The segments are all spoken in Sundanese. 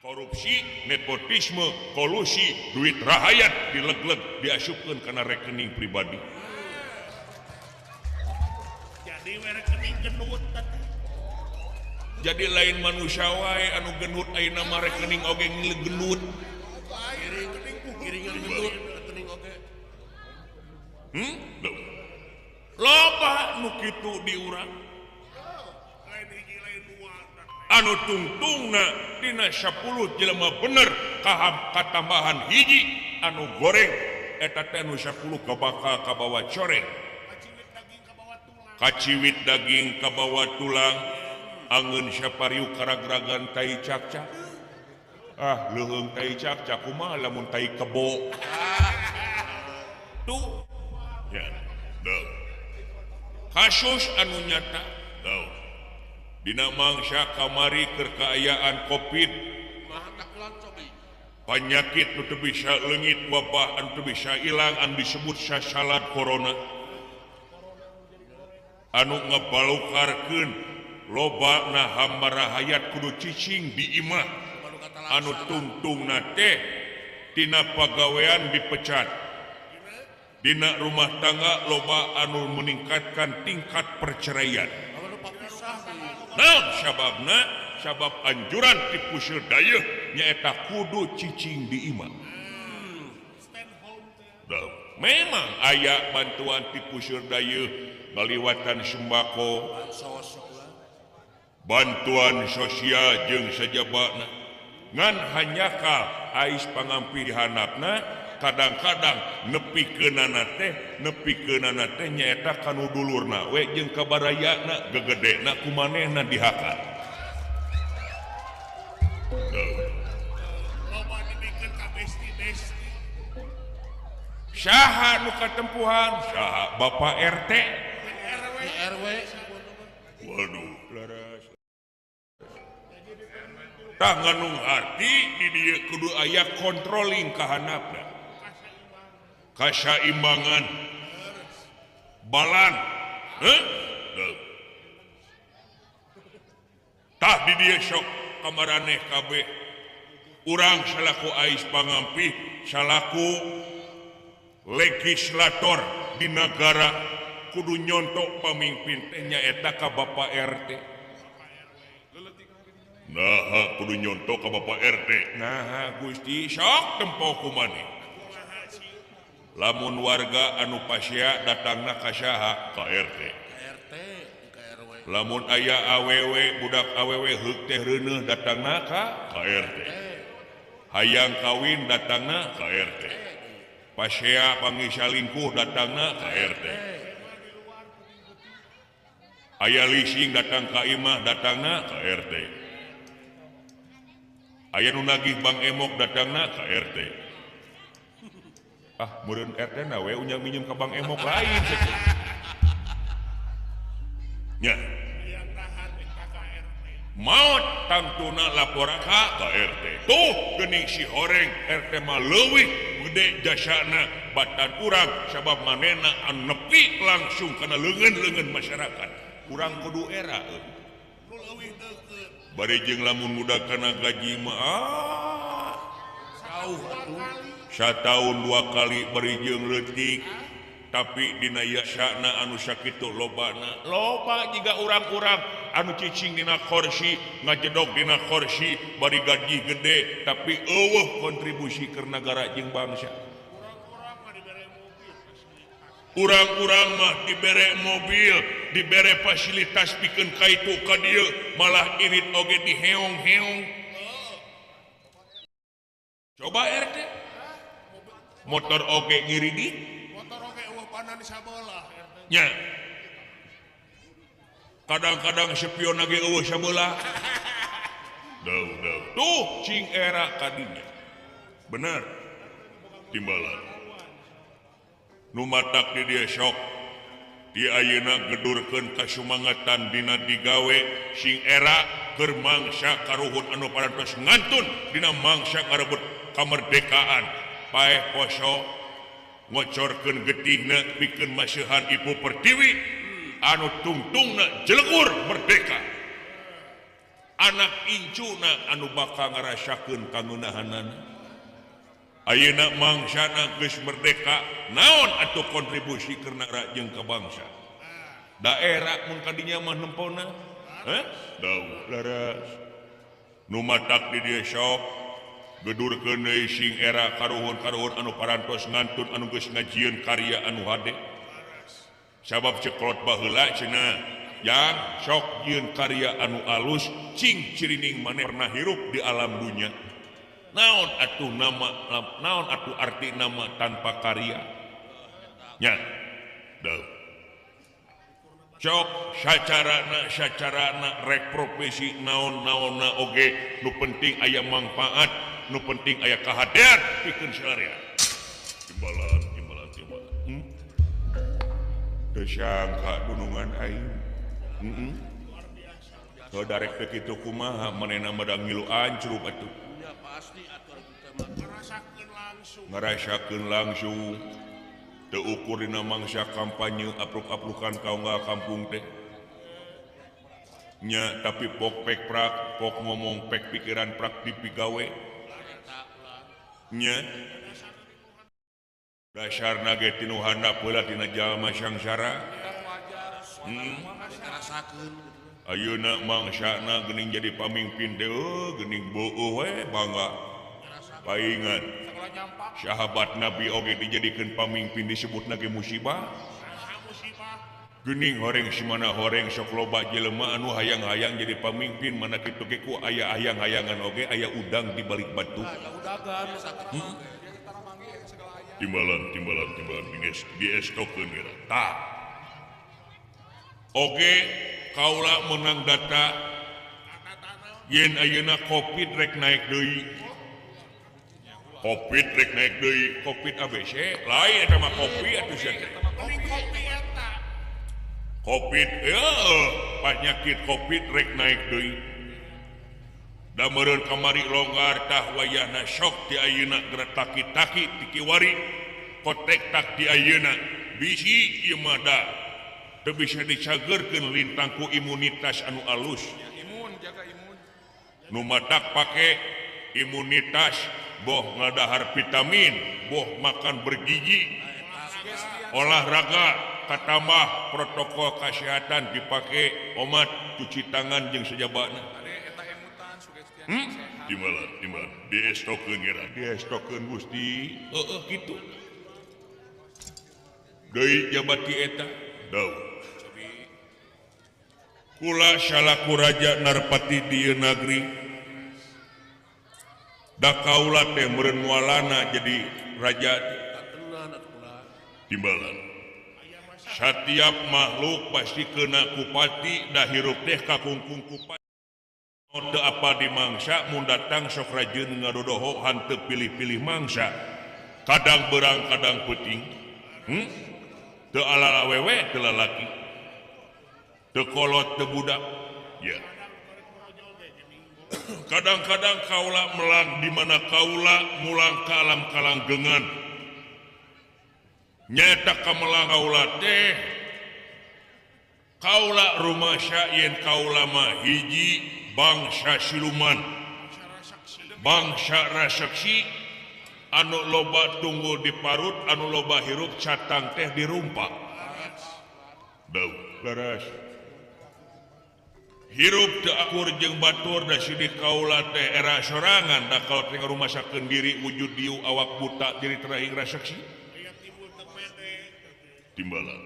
Korupsi, nepotisme, kolusi, duit rahayat dilegleg, diasupkeun kana rekening pribadi. Jadi we rekening gendut teh. Jadi lain manusia wae anu gendut, ayeuna mah rekening oge gendut. Giringan gendut rekening oge. Duh. Loba nu kitu di urang. Lain hiji lain dua. Anu tungtungna dina 10 jelema bener kaham katambahan hiji anu goreng eta teh nu 10 kabakal kabawa coreng. Kaciwit daging kabawa tulang. Kaciwit daging kabawa tulang, angeun sapariu karagragan tai cakcak. Ah, leuheung tai cakcak kumaha lamun tai kebo. Tuh. Ya, duh. Kasus anu nyata, duh. Dina mangsa kamari keur kaayaan Covid, panyakit nu teu bisa leungit, wabah anu teu bisa ilang, anu disebut sasalad corona, anu ngabalukarkeun lobana hamba rahayat kudu cicing di imah, anu tungtungna teh tina pagawean dipecat, dina rumah tangga loba anu meningkatkan tingkat perceraian. Naon sababna? Sabab anjuran ti puseur dayeuh nyaeta kudu cicing di imah. Duh, memang aya bantuan ti puseur dayeuh ngaliwatan sembako, bantuan sosial jeung sajabana. Ngan hanyakal ais pangampih dihandapna, kadang-kadang nepikeunana teh nyaeta kanu dulurna we jeung kabarayana gegedena kumanehna dihakan. Loba dibikeun ka besti-besti. Saha nu katempuhan? Saha Bapak RT? RW. RW. Waduh, leres. Tah nganung arti di dieu kudu aya controlling kahanapna. Kasaimbangan. Balan. Heh? Tah di dieu sok kamaraneh kabeh. Urang salaku ais pangampih, salaku legislator di negara kudu nyontok pamimpin teh nyaeta ka Bapak RT. Nah, kudu nyontok ka Bapak RT. Nah, Gusti sok tempo kumaneh. Lamun warga anu pasea datangna ka saha? Ka RT. RT, ka RW. Lamun aya awewe, budak awewe heuk teh reuneuh datangna ka RT. Hayang kawin datangna ka RT. Pasea pangisalingkuh datangna ka RT. Aya leasing datang ka imah datangna ka RT. Aya nu nagih Bank Emok datangna ka RT. Ah, meureun RT na we unyang minjem ka Bank Emok lain. Nya. Maot tangtuna laporan ka RT. Tuh geuning si horeng RT mah leuwih gede jasana batan urang sabab manehna anu nepi langsung kana leungeun-leungeun masyarakat. Urang kudu era euy. Nu leuwih deukeut. Bari jeung lamun budak kana gaji mah ah. Jauh atuh. Sataun 2 kali bari jeung leutik. Tapi dina yasana anu sakitu lobana. Loba jiga urang-urang anu cicing dina kursi, ngajedog dina kursi, bari gaji gede tapi eueuh kontribusi keur nagara jeung bangsa. Urang-urang mah dibere mobil, dibere fasilitas pikeun ka itu ka dieu, malah irit oge diheong-heong. Coba RT. Motor oge ngiridit. Motor oge eueuh panan sabelah RT. Nya. Kadang-kadang spion ge eueuh sabelah. Duh, duh. Tuh cing era kadinya. Bener. Timbalan. Nu matak di dieu sok di ayeuna gedurkeun kasumangatan dina digawe sing era keur mangsa karuhun anu parantos ngantun dina mangsa ngarebut kamerdekaan. Paeh poso ngocorkeun getihna pikeun maseuhan Ibu Pertiwi anu tungtungna jelegur merdeka. Anak incuna anu bakal ngarasakeun kangeunahanana. Ayeuna mangsana geus merdeka, naon atuh kontribusi keur nagara jeung ka bangsa? Daerah mun kadinya mah nempona. Heh? Dauh leres. Nu matak di dieu sok gedurkeun deui sing era karuhun-karuhun anu parantos ngantun anu geus ngajieun karya anu hade. Sabab ceklot baheula cenah yang sok jieun karya anu alus cing cirining maneh pernah hirup di alam dunya. Naon atuh nama, naon atuh arti nama tanpa karya? Nya. Duh. Cok sacarana rek profesi naon-naonna oge nu penting aya manfaat, nu penting aya kahadean pikeun salarea. Timbalan, timbalan, timbalan. Teu sangka dunungan aing. Heeh. Teu darek teh kitu kumaha manehna mah da ngilu ancrub atuh. Ngarasakeun langsung. Teu ukur dina mangsa kampanye apruk-aprukan kaunggal kampung teh. Nya tapi pok pek prak, pok ngomong pek pikiran prak dipigawe. Nya dasarna ge tinu handap heula tina jalma sangsara. Ayeuna mangsana geuning jadi pamimpin teh geuning beueuh we bangga. Paingan sahabat Nabi oge dijadikeun pamimpin disebutna ge musibah. Geuning horeng simana horeng sok loba jelema anu hayang-hayang jadi pamimpin mana kitu ge ku aya hayang-hayangan oge aya udang di balik batu. Timbalan timbalan timbalan diestokeun geura. Tah. Oge kaula menang data yen ayeuna Covid rek naik deui. Covid rek naik deui, Covid ABC lain eta mah kopi atuh sia teh. Covid penyakit Covid rek naik deui. Da meureun kamari longgar tah wayahna sok ti ayeuna geretaki-taki ti kiwari kotek tak di ayeuna bisi ieu mah da teu bisa dicageurkeun lintang ku imunitas anu alus. Imun jaga imun. Nu matak pake imunitas boh ngadahar vitamin, boh makan bergizi, olahraga katambah protokol kesehatan dipake omat cuci tangan jeung sajabana. Timbalan, timbalan, diestokeun geura, diestokeun Gusti. Heueuh kitu. Deui jabat ti eta, dauh. Kula salaku raja narpati di ieu nagri. Da kaula teh meureun mualana jadi raja timbalan. Satiap makhluk pasti kena kupati da hirup teh kakungkung kupati. Teu apa di mangsa mun datang sok rajeun ngadodoho hanteu pilih-pilih mangsa. Kadang berang kadang peuting. Teu ala awewe teu lalaki. Teu kolot teu budak. Ya. Kadang-kadang kaula melang di mana kaula mulang ke alam kalanggengan. Nyata kamelang kaula teh kaula rumasa yen kaula mah hiji bangsa siluman, bangsa raseksi anu loba tunggul di parut, anu loba hirup catang teh dirumpak. Dauh leres. Hirup teu akur jeung batur da sidik kaula teh era sorangan da kaula teh ngarumasakeun diri wujud dieu awak buta diri terahing raseksi. Timbalan.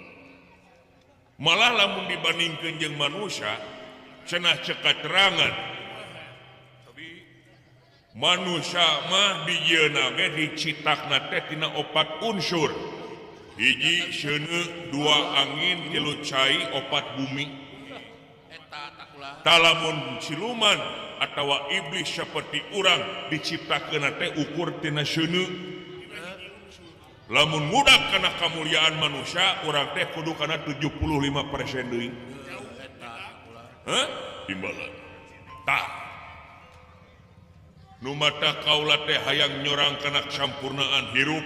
Malah lamun dibandingkeun jeung manusia cenah cek katerangan manusia mah dijieunna ge dicitakna teh tina opat unsur. Hiji seuneu, dua angin, tilu cai, opat bumi. Talamun siluman atawa iblis seperti urang diciptakeun teh ukur tina seuneu. Lamun ngudak kana kamuliaan manusia urang teh kudu kana 75% deui. Hah? Timbalan. Tah. Nu mata kaula teh hayang nyorang kana kasampurnaan hirup.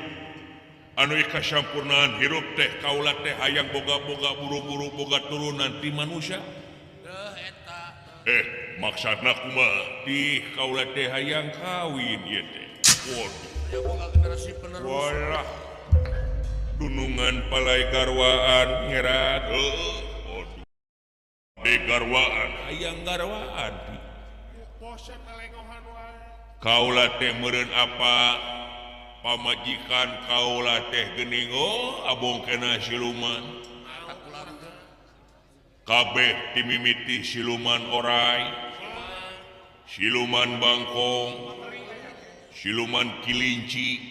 Anu kasampurnaan hirup teh kaula teh hayang boga-boga buru-buru boga turunan ti manusia. Maksudna kumaha tih kaula teh hayang kawin ieu teh. Waduh. Generasi penerus. Walah. Dunungan palai garwaan ngerat. Waduh. De garwaan hayang garwaan. Kaula teh meureun apa? Pamajikan kaula teh geuning oh abong kena siluman. Kabeh timimiti siluman orai, siluman bangkong, siluman kelinci,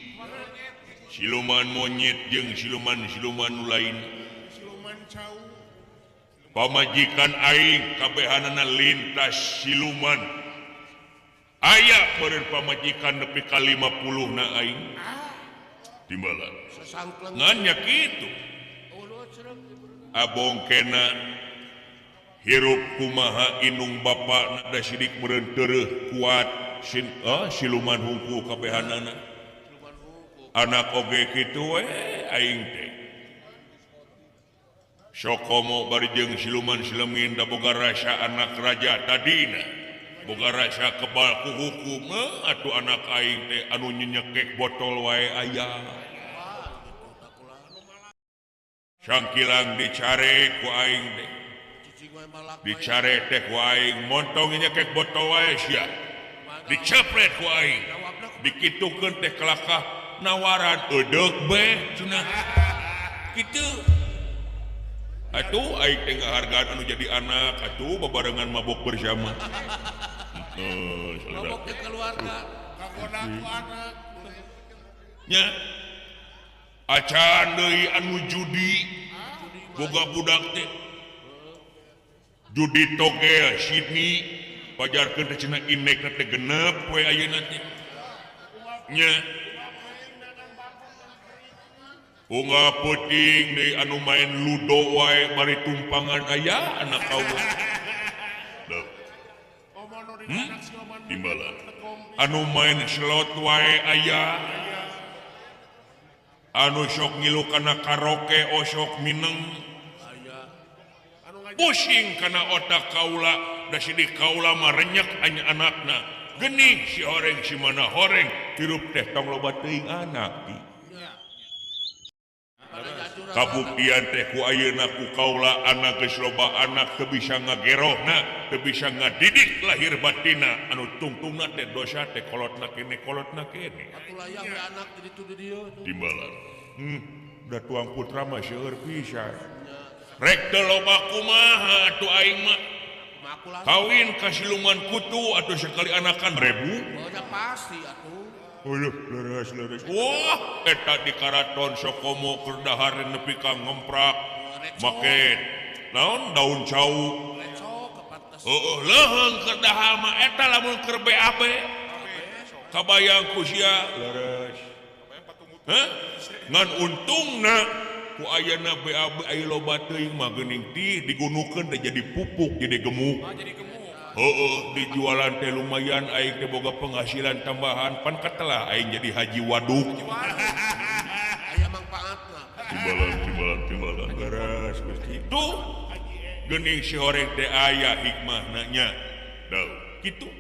siluman monyet jeung siluman-siluman nu lain. Pamajikan aing kabehanana lintas siluman. Aya meureun pamajikan nepi ka 50 na aing. Timbalan. Ngan nya kitu. Abong kena hirup kumaha indung bapa da sidik meureun tereuh kuat sin siluman hungkul kabehanana. Anak oge kitu we aing teh. Sokomo bari jeung siluman silemin da boga rasa anak raja tadina. Boga rasa kebal ku hukum atuh anak aing teh anu nyenyekek botol wae aya. Sangkilang dicare ku aing teh. Dicare teh ku aing montong nyekek botol wae sia. Dicepret ku aing. Dikitukeun teh kelakah nawaran eudeuk be cenah. Kitu. Atuh aing teh ngahargaan anu jadi anak atuh babarengan mabok bersama. Mabok ke keluarga, kagoda ku anak. Nya. Acan deui anu judi boga budak teh. Judi togel Sydney pajarkeun teh cenah inek teh genep we ayeuna teh. Nya. Unga peuting deui anu main ludo wae bari tumpangan aya anak kaula. Timbalan. Anu main slot wae aya. Anu sok ngilu kana karaoke osok mineng. Pusing kana otak kaula da sidik kaula mah renyek anya anakna. Geuning si horeng si mana horeng hirup teh tong loba teuing anak ti. Kabuktian teh ku ayeuna ku kaula anak geus loba anak teu bisa ngagerohna, teu bisa ngadidik lahir batinna anu tungtungna teh dosa teh kolotna kene kolotna kene. Atuh layang we anak di ditu di dieu. Timbalan. Da tuang putra mah seueur pisan. Rek teu loba kumaha atuh aing mah. Kawin ka siluman kutu atuh sekali anakan rebu. Oh nya pasti atuh. Aduh, leres, leres. Wah, eta di karaton Sokomo keur dahar nepi ka ngemprak make naon daun cau. Heeh, leuheung keur dahar mah eta lamun keur BAB. Kabayang ku sia leres. Hah? Ngan untungna ku ayana BAB aya loba teuing mah geuning tih digunukeun teh jadi pupuk, jadi gemuk. Heeh, dijualan teh lumayan aing teh boga penghasilan tambahan pan katelah aing jadi haji waduk. Aya mangpaatna. Timbalan timbalan timbalan leres Gusti. Tuh geuning si horeng teh aya hikmahna nya. Duh, kitu.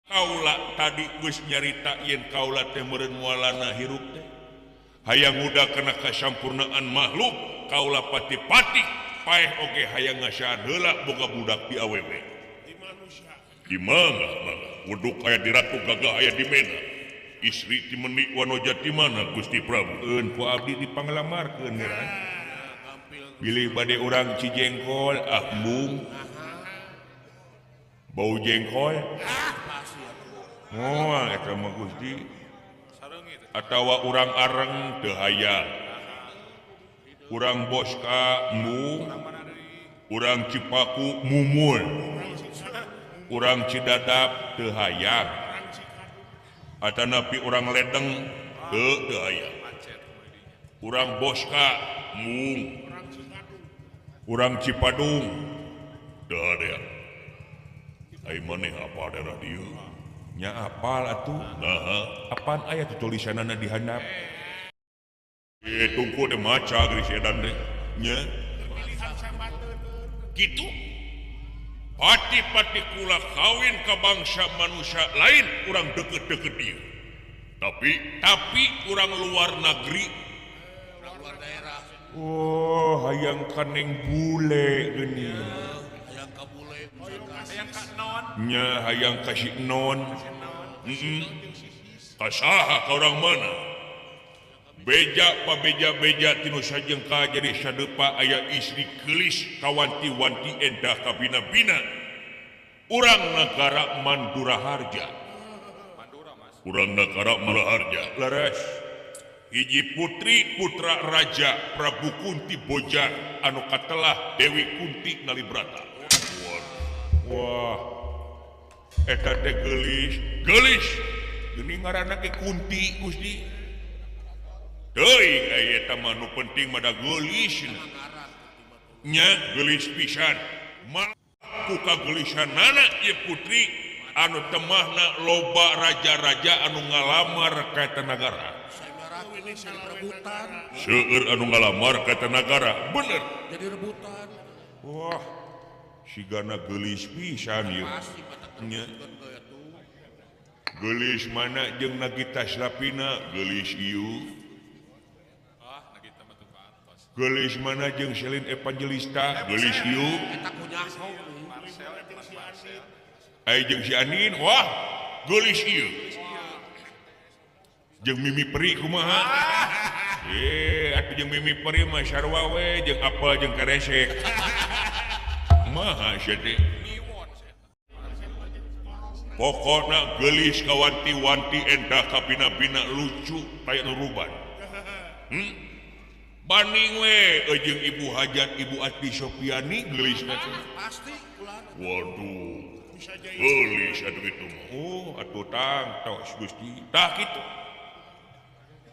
Kaula tadi geus nyarita yen kaula teh meureun moalana hirup teh. Hayang muda kana kasampurnaan makhluk, kaula pati-pati paeh oge hayang ngasaan heula boga budak di awewe. Di manusia. Di mana mangga? Wuduk aya di ratu gagah aya di mena. Istri ti menik wanoja ti mana Gusti Prabu? Eun ku abdi dipanglamarkeun heran. Bilih bade urang Cijengkol ah embung. Bau jengkol. Moal eta mah Gusti. Atawa urang areng teu hayang. Urang Boska embung, urang Cipaku mumul, urang Cidadap teu hayang, atanapi urang Ledeng teu hayang, urang Boska embung, urang Cipadung teu hayang. Ai maneh apa daerah dieu? Nya apal atuh? Naha, apaan aya tuh tulisanana di handap? Tungku deh maca geus edan deh. Nya. Kitu. Pati-pati kula kawin ka bangsa manusia lain urang deket-deket dia. Tapi urang luar negeri. Urang luar daerah. Oh, hayang kaneng bule geuning. Hayang ka bule, hayang ka non. Nya hayang ka si non. Heeh. Kasaha ka urang mana? Beja pabeja-beja tinu sajengka jadi sadepa aya istri geulis kawanti-wanti endah kabina-bina. Urang nagara Mandura Harja. Urang nagara Mandura Harja. Leres. Hiji putri putra raja Prabu Kunti Boja anu katelah Dewi Kunti Nalibrata. Wah. Eta teh geulis, geulis. Geuning ngaranna ge Kunti Gusti. Teuing aya eta mah nu penting mah da geulis. Nya geulis pisan. Malah ku kageulisanana ieu putri anu temahna loba raja-raja anu ngalamar ka eta nagara. Seueur anu ngalamar ka eta nagara, bener. Jadi rebutan. Wah, sigana geulis pisan ieu. Nya. Geulis mana jeung Nagita Slavina, geulis ieu. Geulis mana jeung Celine Evangelista, geulis ieu. Ai jeung si Anin, wah, geulis ieu. Jeung Mimi Peri kumaha? Atuh jeung Mimi Peri mah sarua we jeung apel jeung keresek. Kumaha sia teh? Pokona geulis kawanti-wanti endah kabina-bina lucu kaya nu ruban. Banding we jeung Ibu Hajat Ibu Ati Sopiani geulis teh. Pasti ulah. Waduh. Geulis atuh kitu mah. Oh, atuh tangtos Gusti. Tah kitu.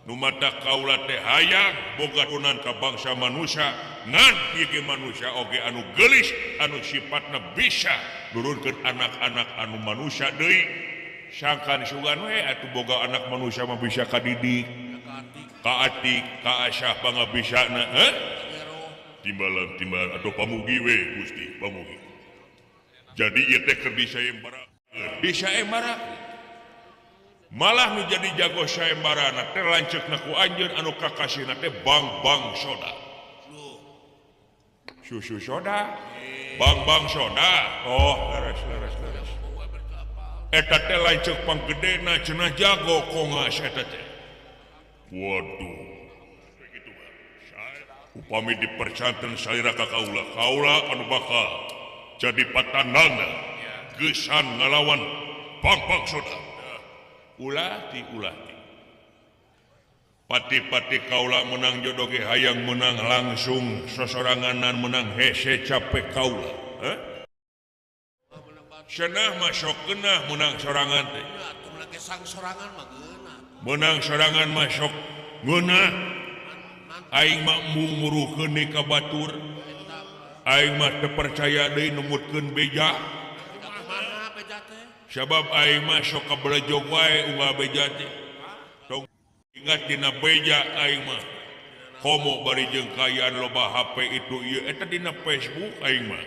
Nu mata kaula teh hayang boga turunan ka bangsa manusia ngan ieu ge manusia oge anu geulis anu sifatna bisa nurunkeun anak-anak anu manusia deui. Sangkan sugan we atuh boga anak manusia mah bisa kadidik. Kaatik, kaasah pangabisana, heh? Timbalan-timbalan atau pamugi we Gusti, pamugi. Jadi ieu teh keur disayembara. Disayembara. Malah nu jadi jago sayembarana teh lanceukna ku anjeun anu kakasihna teh bang-bang soda. Susu soda, bang-bang soda. Oh, leres leres leres. Eta teh lanceuk panggedena cenah jago kongas eta teh. Waduh, upami dipercanten salira ka kaula, kaula anu bakal jadi patanana gesan ngalawan pang-pang soda. Ulah ti ulah ti. Pati-pati kaula menang jodoh ge hayang menang langsung sosoranganan menang hese capek kaula. Heh? Cenah mah sok geunah menang sorangan teh. Menang sorangan masuk ngeunah aing mah embung nguruhkeun deui ka batur aing mah teu percaya deui numutkeun beja sabab aing mah sok kabelejog wae unggal beja teh tong ingat dina beja aing mah komo bari jeung kaayaan loba HP itu ieu eta dina Facebook aing mah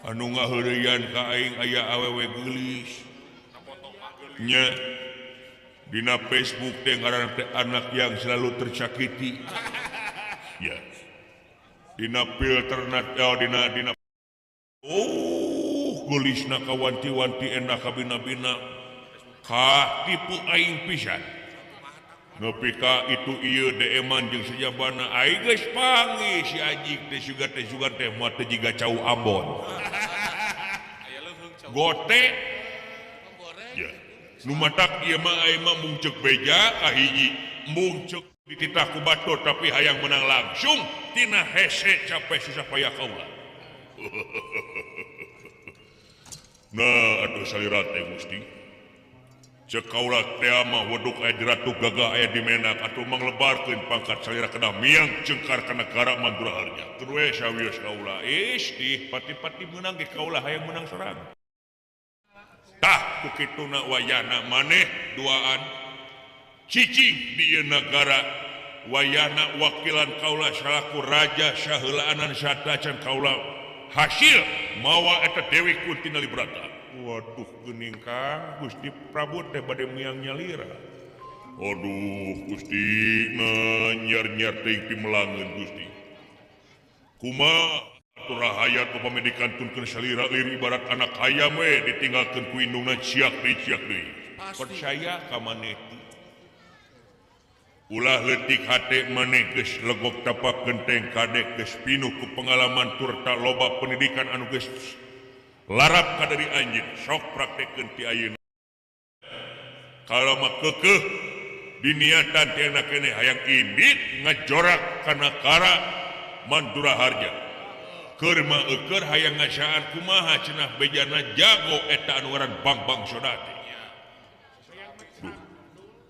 anu ngaheureuyan ka aing aya awewe geulis nya. Dina Facebook teh ngaranna teh anak yang selalu tersakiti. Ya. Dina filter oh, dina dina oh geulisna kawanti-wanti endah kabina-bina. Ka tipu aing pisan. Nepi ka itu ieu DM-an jeung sajabana aing geus panggih si Ajik teh sugan teh moal teh jiga cau Ambon. Gote. Ya. Nu matak ieu mah aing mah mung ceuk beja kahiji, mung ceuk dititah ku batur tapi hayang menang langsung tina hese capek susah payah kaula. Nah atuh salira teh Gusti. Ceuk kaula teh mah weduk aya di Ratu Gagah aya di Menak atuh manglebarkeun pangkat salira kana miang cengkar ka nagara Mandura Harja. Tur we sawios kaula istih pati-pati meunang ge kaula hayang menang sorangan. Tah ku kituna wayana maneh duaan cicing di ieu nagara wayana wakilan kaula salaku raja saheulaanan satacan kaula Hasil mawa eta Dewi Kunti Nalibrata. Waduh geuning Kang Gusti Prabu teh bade miang nyalira. Aduh Gusti nyar-nyar teuing pimelangeun Gusti. Kumaha atuh rahayat upami dikantunkeun salira lir ibarat anak hayam we ditinggalkeun ku indungna ciak deui ciak deui. Percaya ka maneh. Ulah leutik hate maneh geus legok tapak genteng kadek geus pinuh ku pengalaman turta loba pendidikan anu geus larap ka dari anjeun sok praktekkeun ti ayeuna. Kalau mah keukeuh diniatan teh enak keneh hayang indit ngajorak kana kara Mandura Harja. Keur mah eueur hayang ngasaan kumaha cenah bejana jago eta anu ngaran Bangbang Sodati. Duh,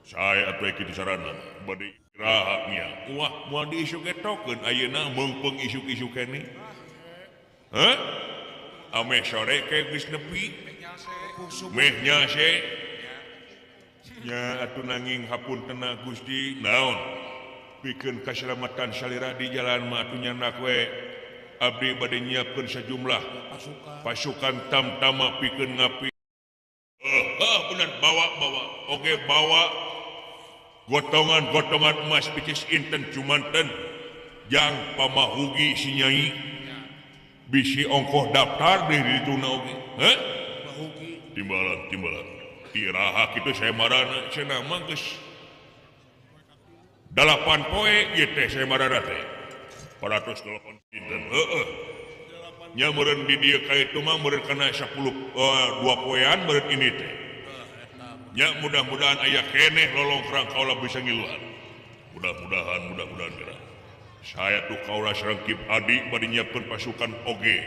saya atuh kitu sarana bade raha nya. Wah, moal diisuk etokeun ayeuna meungpeung isuk-isuk keneh. Hah? Ameh sore ke geus nepi. Meh nyase. Nya atuh nanging hapuntenna Gusti naon? Pikeun kasalamatan salira di jalan mah atuh nyandak we. Abdi bade nyiapkeun sajumlah pasukan tamtama pikeun ngapi. Bener bawa-bawa. Oge bawa gotongan-gotongan emas picis inten cumanten jang pamahugi si nyai bisi ongkoh daftar di dituna oge. Heh? Timbalan timbalan. Tiraha kitu saya marana cenah mah geus 8 poe ieu teh saya marana teh. 408 dinten. Heeh. Nya meureun di dieu ka itu mah meureun kana 10 2 poean meureun ini teh. Nya mudah-mudahan aya keneh lolongkrang kaula bisa ngiluan. Mudah-mudahan mudah-mudahan geura. Saya tuh kaula sareng Ki Adi bade nyiapkeun pasukan oge.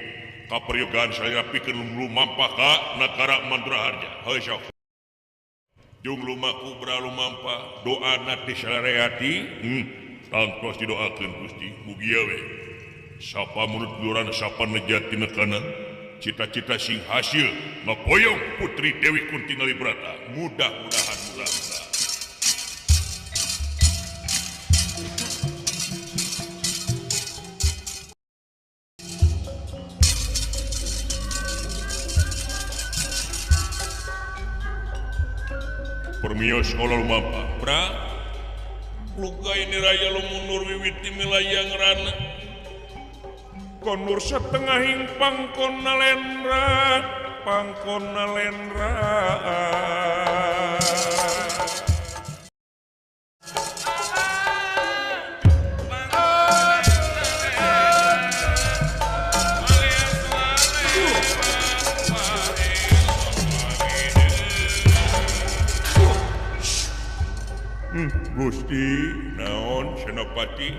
Kaperyogaan salira pikeun lumampah ka nagara Mandura Harja. Heuh sok. Jung lumaku beralumampah doana ti sareati. Tangtos didoakeun Gusti mugia we. Sapa menurut luran sapa nejat tina kanan. Cita-cita sing hasil ngaboyong Putri Dewi Kunti Nalibrata. Mudah-mudahan mudah-mudahan. Permios kaula lumampah. Pra luka ini raya lumunur wiwiti milayang rana. Konur setengahing pangkon nalendra, pangkon nalendra. Gusti naon Senopati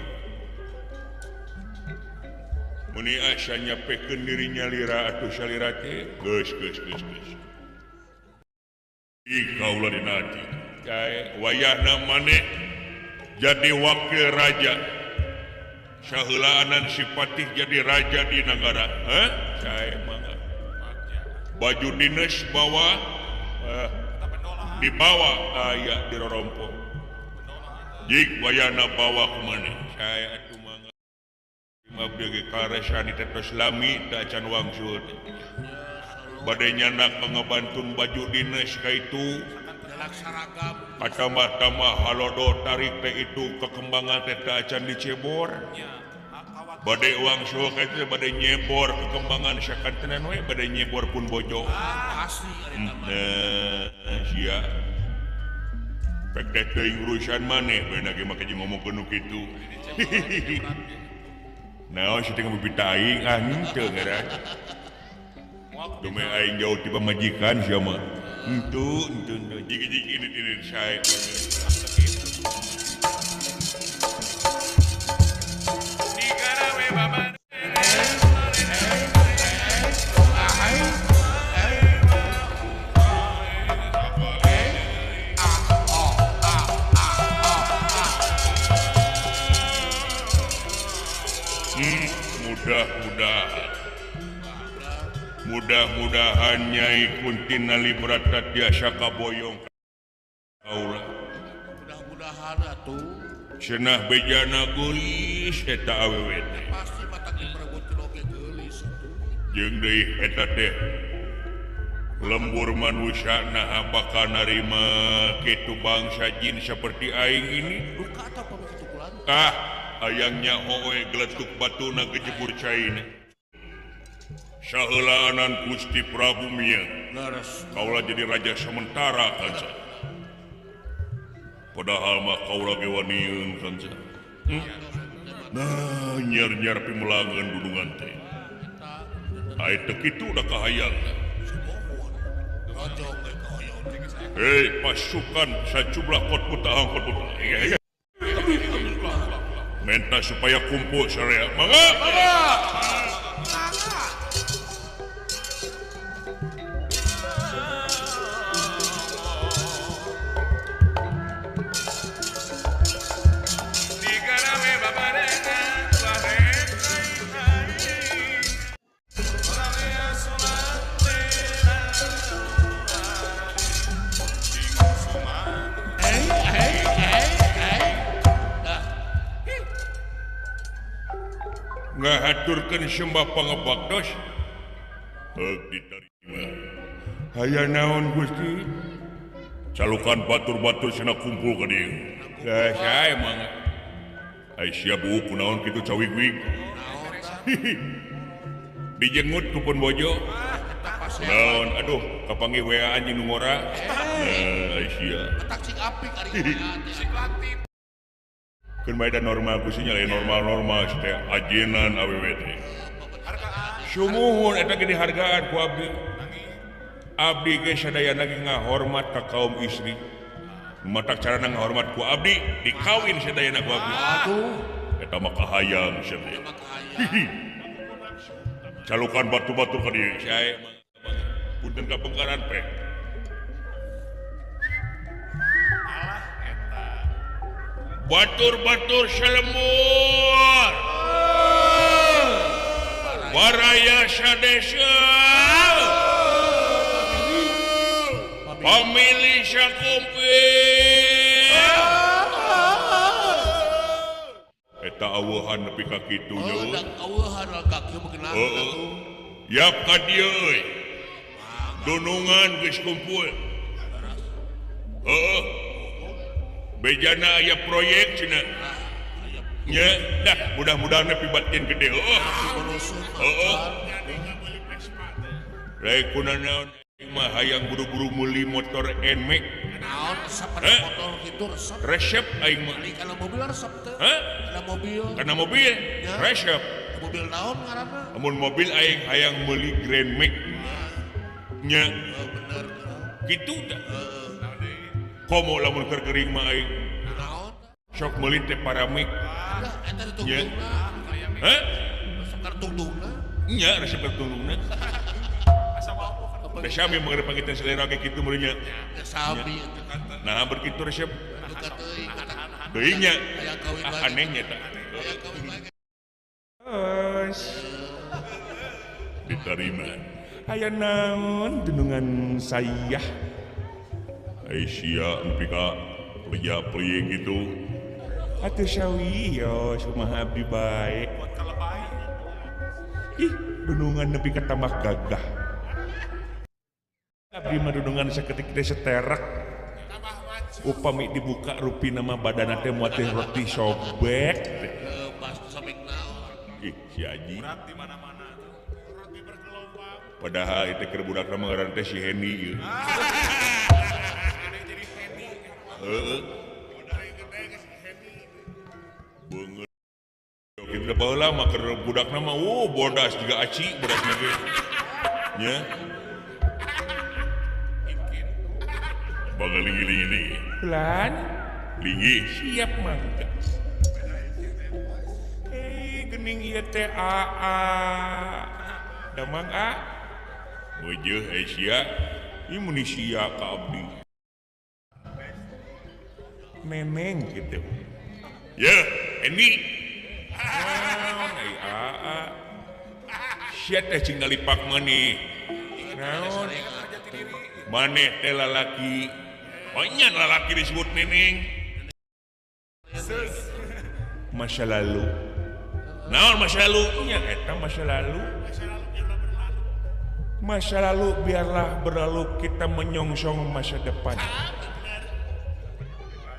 meni asa nyapekeun diri nyalira atuh salira teh geus geus geus geus ih kaula dinati cae wayahna maneh jadi wakil raja saheulaanan si patih jadi raja di nagara heh cae mangga baju dinas bawa dibawa aya di rorompong jik wayana bawa ke mana saya atuh mangga abdi ge karesani teh tos lami teh acan wangsul bade nyandak ngabantun baju dinas ka itu katambah-tambah halodo tarik teh itu kekembangan teh teh acan dicebor bade wangsul ka itu bade nyebor kekembangan sakantenan we bade nyebor pun bojo sia pek teh teuing urusan maneh beuna ge make jeung ngomongkeun nu kitu. Naon si teh ngabibita aing ah henteu ngaran. Dume aing jauh ti pamajikan sia mah. Henteu henteu henteu jigi-jigi ini sae. Mudah-mudahan mudah-mudahan Nyai Kunti Nalibrata tiasa kaboyong kaula. Mudah-mudahan atuh cenah bejana geulis eta awewe teh. Pasti matak diperebutkeun oge geulis atuh. Jeung deui eta teh lembur manusia nah bakal narima kitu bangsa jin seperti aing ini. Duka atau apa begitu kulan? Ah, ayangnya hoe geletuk batuna kejebur caina. Saheulaanan Gusti Prabu Mia. Leres. Kaula jadi raja sementara kanca. Padahal mah kaula ge waniun kanca. Nah, nyer-nyer pimelangeun dudungan teh. Ai teu kitu da kahayang. Hei, pasukan sajumlah kot buta angkot buta. Minta supaya kumpul syariah. Mangga, mangga. Ngahaturkeun sembah pangebaktos heug diterima. Aya naon Gusti? Calukan batur-batur cenah kumpul ka dieu. Lah sae mangga. Ai sia buuk kunaon kitu cawig-wig. Dijengut ku pun bojo. Naon aduh kapanggih WA anjing nu ngora. Nah ai sia. Petak cing apik ari sing latif. Keun bae da normal Gusti nya lain normal-normal teh ajenan awewe teh. Sumuhun eta ge dihargaan ku abdi. Abdi ge sadayana ge ngahormat ka kaum istri. Matak carana ngahormat ku abdi dikawin sadayana ku abdi. Aduh, eta mah kahayang sia teh. Calukan batu-batu ka dieu sae punten ka pengkaran pe. Batur-batur selembur baraya sadesa pamilih sakumpil eta aweuhan nepi ka kitu nya. Aweuhan kaki mah heeh yap ka dieu euy dunungan geus kumpul heeh. Bejana aya proyek cenah. Nya, dah mudah-mudahan nepi batin gede heuh. Heeh. Rek kunanaon mah hayang buru-buru meuli motor Nmax. Naon resep motor kitu resep. Resep aing mah. Kana mobil resep teh. Hah? Kana mobil. Kana mobil resep. Mobil naon ngaranna? Amun mobil aing hayang meuli Grand Max. Nya. Bener. Kitu tah. Komo lamun keur gering mah aing. Naon? Sok meuli teh paramik. Eta ditungtungna. Hah? Resep kartungtungna. Nya resep kartungtungna. Da sami mah pangitan selera ge kitu meureun nya. Sami. Nah berkitu resep. Duka teuing. Deui nya. Hayang kawin lagi. Aneh nya tah. Hayang kawin lagi. Diterima. Aya naon dunungan sayah. Aisyah nepi ka pleja-pleje gitu. Atuh sawios kumaha abdi bae. Ih, dunungan nepi ka tambah gagah. Abdi mah dunungan saketik teh seterak. Upami dibuka rupina mah badana teh moal teh roti sobek. Pas sobek naon. Ih, si Aji. Padahal itu keur budak mah ngaran teh si Heni ieu. Heeh. Beungeut kitu baheula mah keur budakna mah bodas jiga aci bodasna ge. Nya. Bagal linggih-linggih. Lan linggih siap mangga. Eh geuning ieu teh aa. Damang a. Weujeeh Asia, ieu mun sia ka abdi. Neneng gitu. Ya, Eni. Naon ai aa. Sia teh cing ngalipak maneh. Naon? Maneh teh lalaki. Banyak lalaki disebut neneng. Masa lalu. Naon masa lalu? Nya eta masa lalu. Masa lalu biarlah berlalu, kita menyongsong masa depan.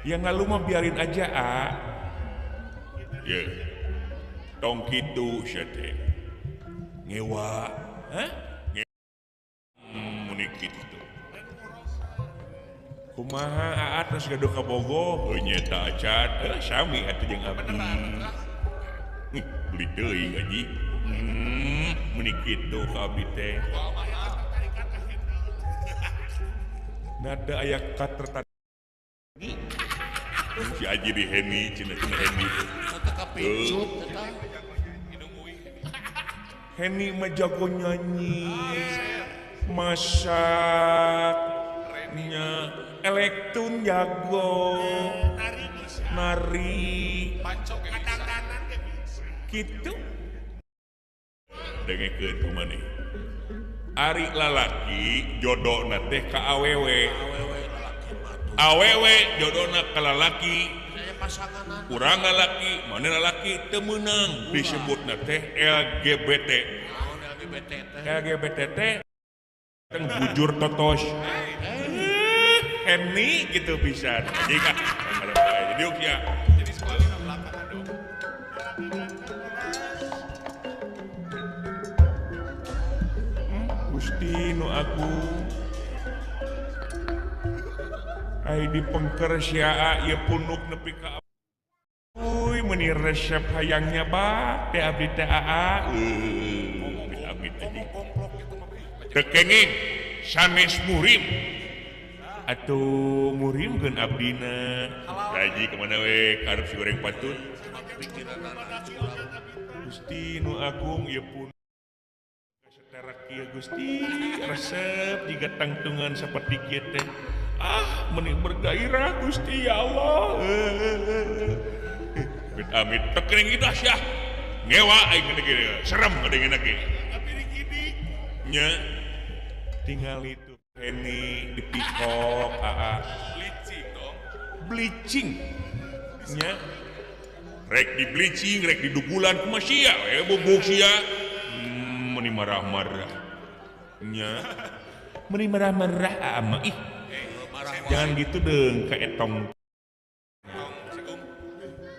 Yang lalu mah biarin aja, ah. Ya. Tong kitu sia teh. Ngewa, hah? Muni kitu. Kumaha aa terus gaduh ka Bogo? Heuh nyeta acan, sami atuh jeung abdi. Beli teuing aji. Meni kitu ka abdi teh. Nada aya katertarik. Si Aji di Heni, cenah cenah Heni. Kapicut eta. Heni mah jago nyanyi, masak, nya elektun jago, nari, gitu. Dengekeun ku maneh. Ari lalaki jodona teh ka awewe. Awewe jodona ka lalaki. Urang lalaki, maneh lalaki teu meunang disebutna teh LGBT. LGBT teh teng bujur totos. Heni gitu pisan. Jika diuk ya. Jadi sekolah belakangan dong. Gusti nu agung. Ai dipengker sia ieu punuk nepi ka uy meuni resep hayangnya ba teh abdi teh aa. Abdi teh. Teu kenging sanes murim. Atuh murimkeun abdina. Gaji kemana we karep si goreng patut. Gusti nu agung ieu pun seterak ieu Gusti resep jiga tangtungan saperti kieu teh. Ah meni bergairah Gusti ya Allah. Amit amit tekering kitu sia. Ngewa aing gede serem ngadengena ge. Nya tinggal itu Heni dipikok aa bleaching dong. Bleaching nya rek di bleaching rek di dugulan kumaha sia we bubuk sia. Meni marah-marah nya meni marah-marah aa mah ih. Jangan gitu deng ka etong.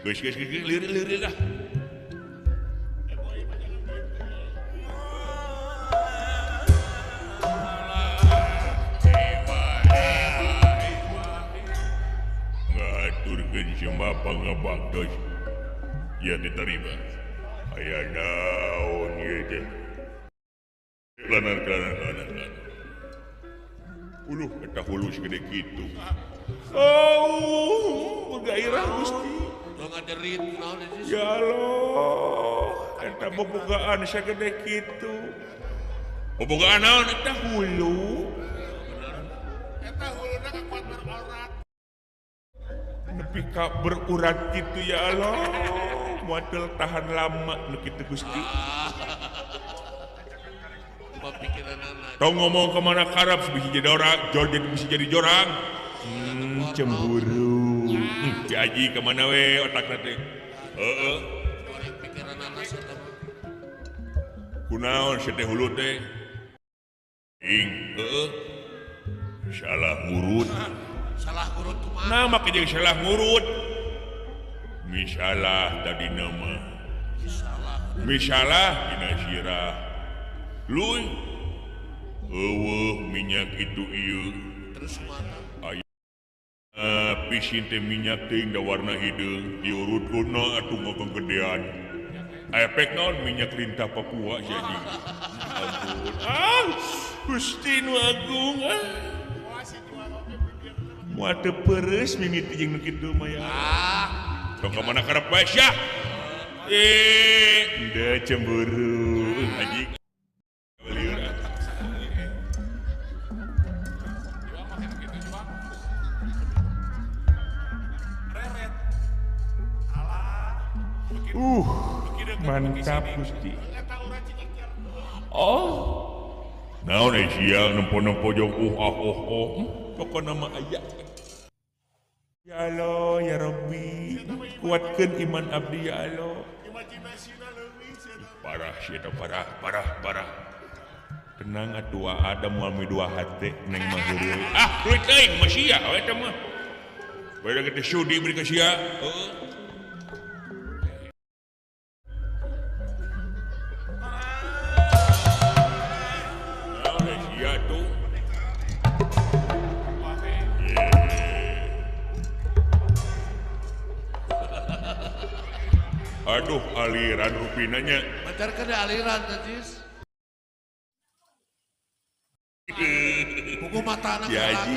Geus geus geus lieur-lieur dah. Ngaturkeun sembah pangabaktos ya diterima. Aya naon ieu teh? Lanan lanan lanan. Uluh eta hulu segede kitu. Oh, bergairah Gusti. Lo ngaderit naon ieu? Ya Allah, eta bobogaan sagede kitu. Bobogaan naon eta hulu? Eta huluna kakuat berurat. Nepi ka berurat kitu ya Allah. Moal tahan lama nu kitu Gusti. Tong ngomong kemana karep bisa jadi orang, jadi bisa jadi jorang. Cemburu. Si Aji kemana we otakna teh? Heeh. Kunaon sia teh hulu teh? Ing, heeh. Salah ngurut. Salah ngurut kumaha? Nah, make jeung salah ngurut. Misalah tadi nama. Misalah. Misalah dina sirah. Luy. Eueuh minyak itu ieu. Terus mana? Aya pisin teh minyak teh da warna hideung diurut-urutna atuh ngagegedean. Efek naon minyak lintah Papua sia anjing. Ampun. Ah, Gusti nu agung ah. Moal teu peureus mimiti jeung nu kitu mah ya. Ah, tong ka mana karep bae sia. Eh, da cemburu anjing. Mantap Gusti. Oh, naon sia nempo-nempo jong ah oh oh. Pokona mah aya. Ya Allah, ya Rabbi, kuatkeun iman abdi ya Allah. Parah sia parah parah parah. Tenang atuh ada moal dua hate neng mah heureuy. Ah, duit teuing mah sia we teh mah. Beda kitu sudi beri ka sia. Heeh. Naon sia tuh? Aduh, aliran rupinanya. Pacar kena aliran tadi. Buku mata anak ya haji,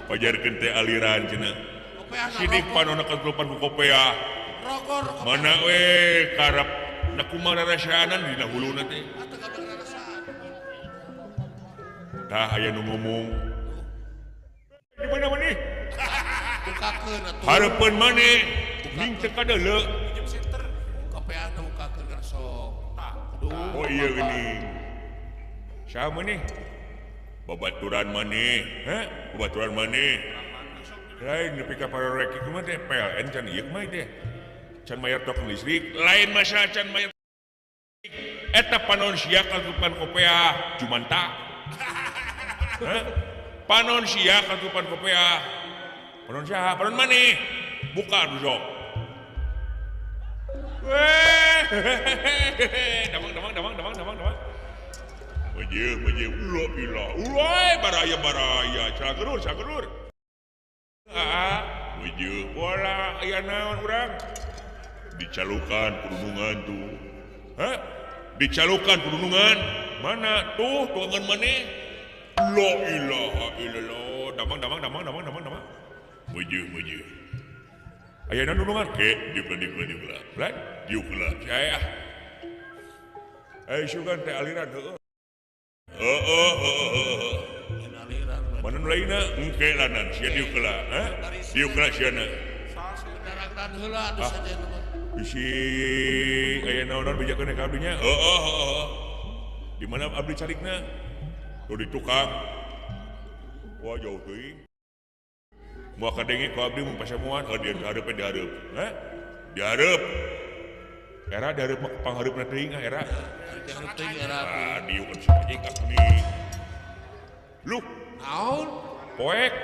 pajarkeun teh aliran cenah. Sidik panona katupan ku kopea. Mana we karep na kumaha rarasaanan dina huluna teh. Tah aya nu ngomong. Di mana maneh? Bukakeun atuh. Hareupeun maneh ning teu kadeuleu. Kopea teh bukakeun sok. Oh iya geuning. Saha maneh? Babaturan maneh, heh? Babaturan maneh. Lain nepi ka parorek kumaha teh PLN can ieu kumaha teh. Can mayar token listrik, lain masa can mayar. Eta panon sia katupan kopea jumanta. Heh? Panon sia katupan kopea. Panon saha? Panon maneh. Buka atuh sok. Weh. Damang damang damang damang damang damang. Mejeu mejeu ulah ilah ulah baraya baraya cagerur cagerur. Ah, mejeu bola aya naon urang? Dicalukan perundungan tuh. Hah? Dicalukan perundungan. Mana tuh tuangan maneh? La ilaha illallah. Damang damang damang damang damang damang. Mejeu mejeu. Aya naon dundungan? Ke diuk diuk diuk lah. Lan diuk lah. Saya. Eh sugan teh aliran heueuh. Heeh heeh. Mana nu lainna engke lanan sia diuk heula, ha? Diuk heula siana. Daragdan heula atuh saja mah. Bisi aya naon-naon bejakeun ka abdinya? Heeh heeh. Di mana abdi carikna? Tuh di tukang. Wah jauh teuing. Moal kadenge ku abdi mun pasamuan, oh di hareup di hareup. Ha? Di hareup. Era di hareup mah panghareupna teuing ah era. Di hareup teuing era. Ah diuk kan anjing aku nih. Lu naon? Poek.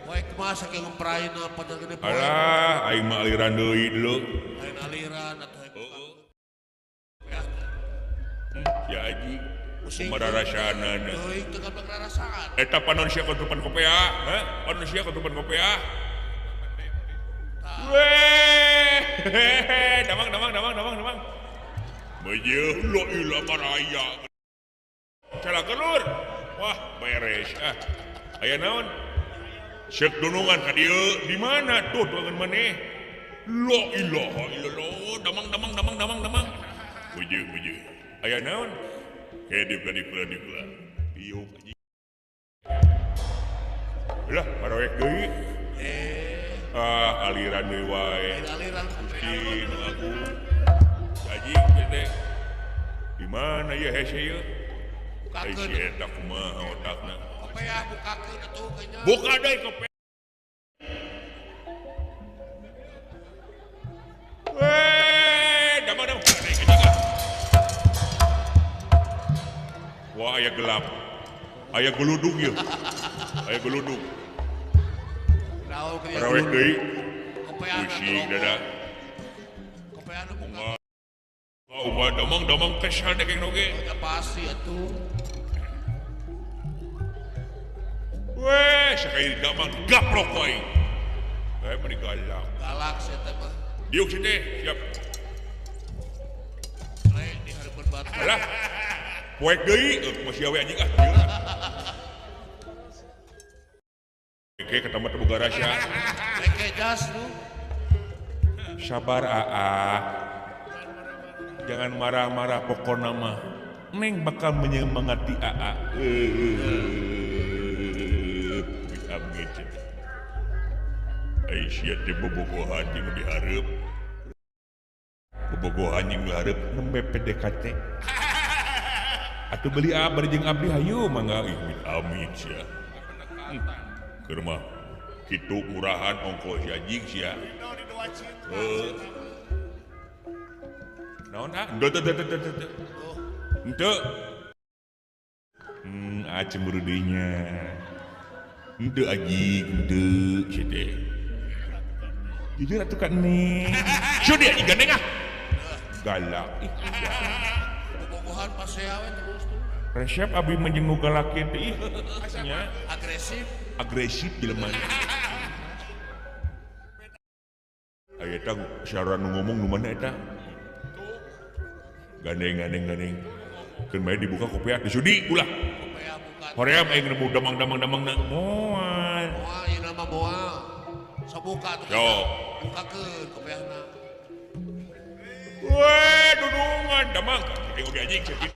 Poek kumaha saking ngemprain apa gede poek. Alah, aing mah aliran deui deuleu. Lain aliran atuh. Heeh. Ya haji, kumaha rarasaanana. Teuing teu gablek rarasaan. Eta panon sia katupan kopea, heh? Panon sia katupan kopea. Weh, damang damang damang damang damang. Mejeuh la ilah baraya. Cala kelur. Wah, beres ah. Aya naon? Seuk dunungan ka dieu. Di mana tuh tuangan maneh? La ilaha illallah. Damang damang damang damang damang. Mejeuh mejeuh. Aya naon? Ke diuk diuk diuk lah. Diuk anjing. Lah, baroek deui. Ah, aliran deui wae. Aliran Gusti nu agung. Anjing teh. Di mana ya hese ieu? Bukakeun. Ai eta kumaha otakna? Kopea bukakeun atuh kayaknya. Buka deui kopea. Weh, damang damang. Wah, aya gelap. Aya geludug ieu. Aya geludug. Raweh deui. Pusing dada. Kopeana buka. Oh, damang damang kesal degeng oge. Ya pasti atuh. Weh, sakali damang gaplok aing. Eh, meni galak. Galak sia teh mah. Diuk sih teh, siap. Rek di hareupeun batu. Alah. Poek deui, masih awe anjing ah. Oke, ketemu teu boga rasa. Rek jas lu. Sabar aa. Jangan marah-marah pokona mah. Neng bakal menyemangati aa. Amit. Ai sia teh bobogohan jeung nu dihareup. Bobogohan jeung nu dihareup nembe PDKT. Atuh beli a bari jeung abdi hayu mangga amit amit sia. Keur mah kitu murahan ongko si anjing sia. Heuh. Naon ah? Henteu teu teu teu teu. Henteu. Cemburu dinya. Henteu aji, henteu sia teh. Jujur atuh ka Neng. Sudi aji gandeng ah. Galak ih. Bobogohan pasea we terus tuh. Resep abi mah jeung nu galak teh ih. Nya agresif. Agresif jelema. Aya eta syara nu ngomong nu mana eta? Gandeng gandeng gandeng. Keun bae dibuka kopiah disudi ulah. Kopiah buka. Hoream aing nemu damang-damang-damang na. Moal. Moal ieu nama moal. Sok buka tuh. Yo. Bukakeun kopiahna. Weh, dudungan damang. Aing oge anjing sakit.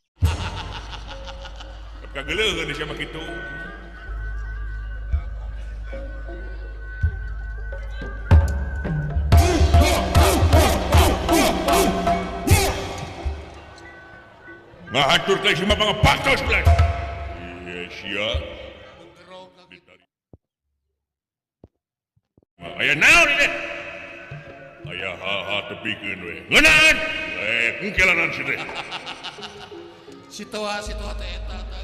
Kageleuheun sia mah kitu. Ngahatur teh si mah pangepaktos belas. Iya sia. Aya naon ieu? Aya haha tepikeun we. Ngeunaan. Kungkelanan si teh. Si toa teh eta tah.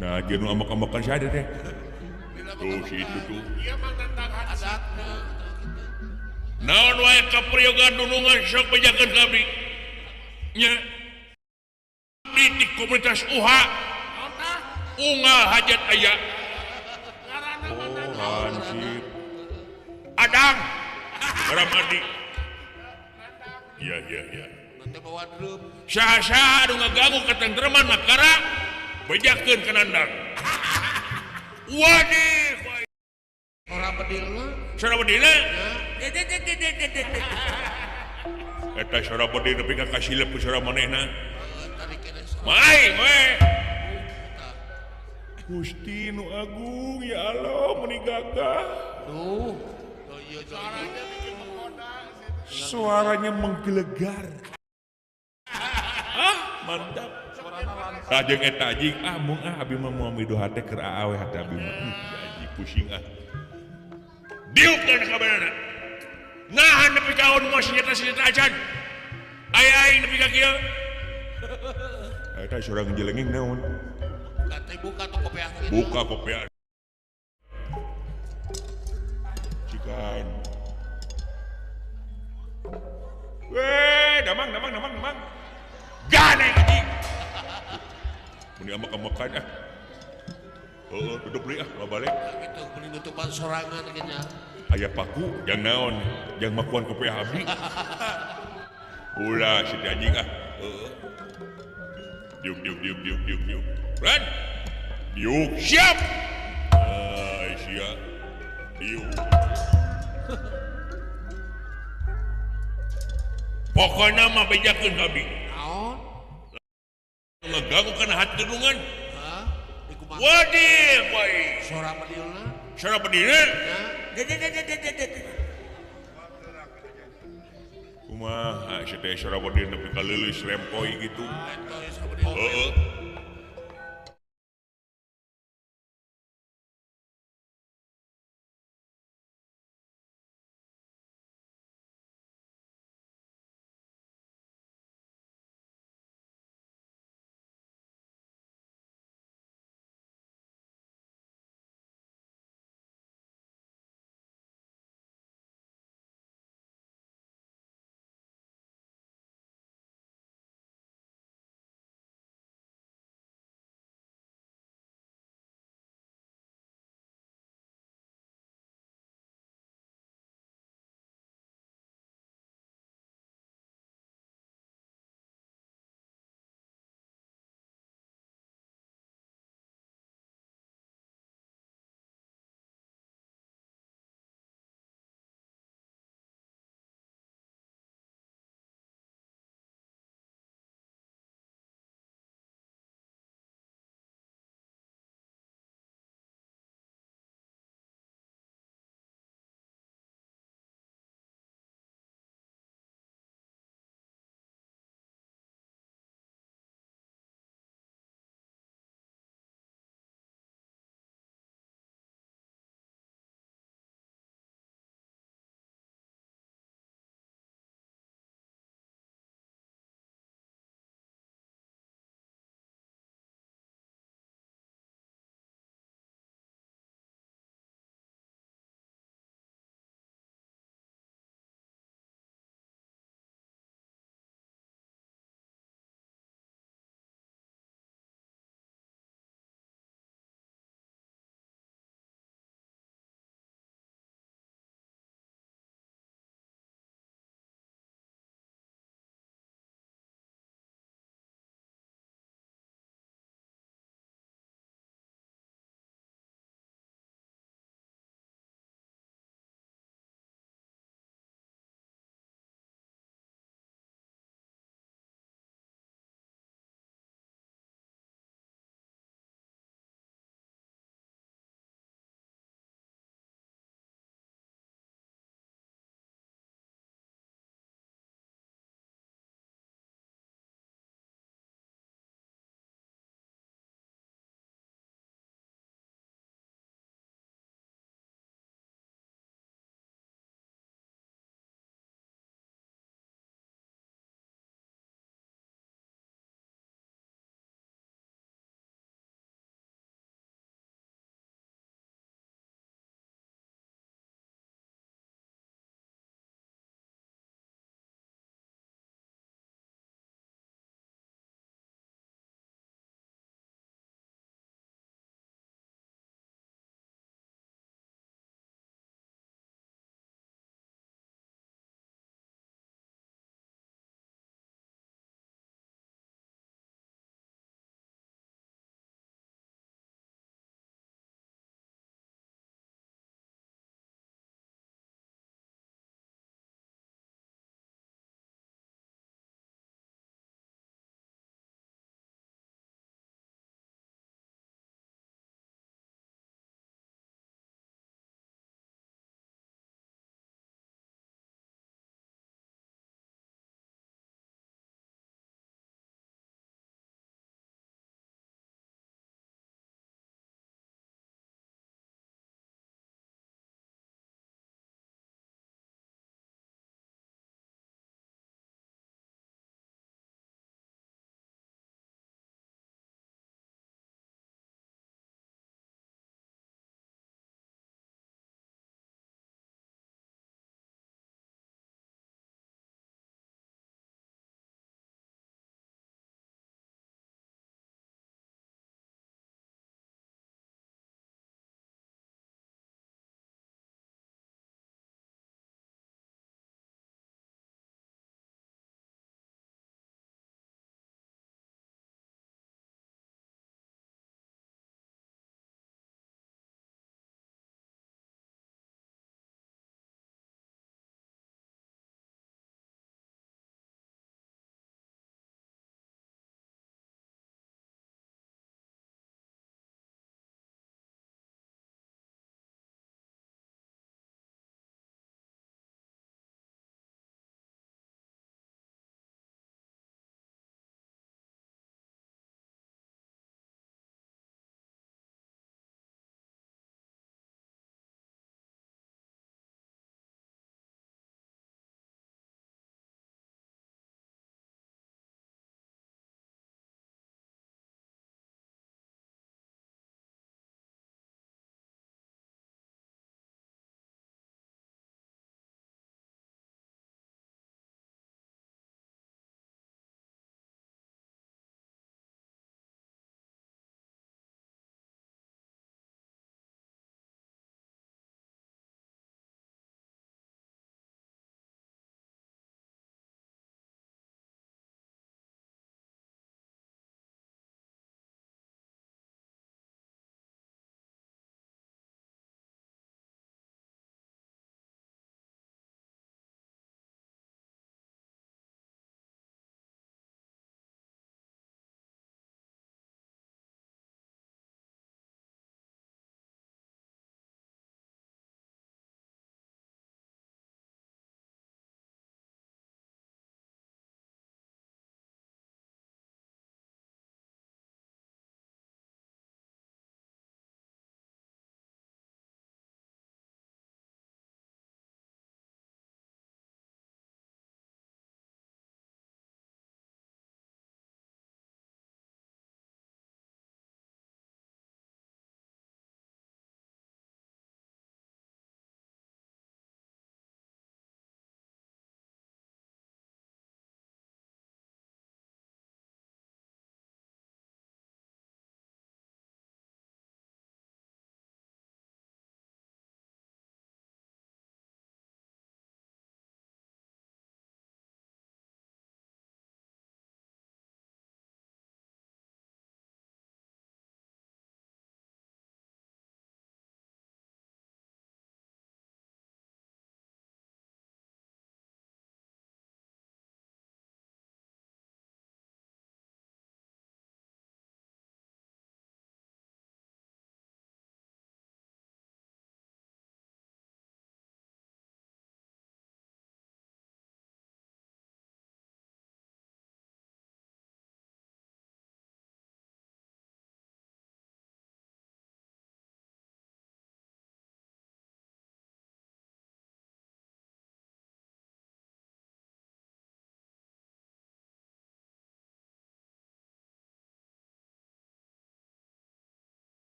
Nah, jeung nu ambek-ambekan si ada teh. Tuh si itu tuh. Ieu mah tentang adatna. Naon wae kapriyogan dunungan sok bejakeun ka abdi. Nya. Di komunitas UHA. Unggal hajat aya. Oh, hansip. Adang. Ramadi. Iya, iya, iya. Nanti bawa drum. Saha-saha anu ngaganggu katentreman makara bejakeun ka Nandang. Wadih. Sora bedilna. Sora bedilna? Eta sora bedil nepi ka kasilep ku sora manehna. Mai, we. Gusti nu agung ya Allah meni gagah. Duh. Suaranya bikin menggoda. Suaranya menggelegar. Ah, mantap. Tah jeung eta anjing ah mung ah abi mah moal mido hate keur aa we hate abi mah. Anjing pusing ah. Diuk dan kabarana. Nahan nepi ka on moal senjata-senjata acan. Aya aing nepi ka kieu. Eta surang jelenging naon? Buka teh buka tuh kopiah kitu. Buka kopiah. Cikan. Weh, damang damang damang damang. Gane anjing. Mun diamek-amekan ah. Heeh, tutup deui ah, balik. Gitu, beli nutupan sorangan kayaknya. Aya paku jang naon? Jang makuan kopiah abdi. Ulah si anjing ah. Heeh. Diuk diuk diuk diuk diuk diuk. Ran. Diuk siap. Ai sia. Diuk. Pokona mah bejakeun ka abdi. Naon? Ngeganggu kana hati dunungan. Hah? Di kumaha? Wadih, bae. Sora bedilna. Sora bedilna? Kumaha sia teh sora bedil nepi ka leuleus lempoi gitu. Lempoi sora bedil. Heeh.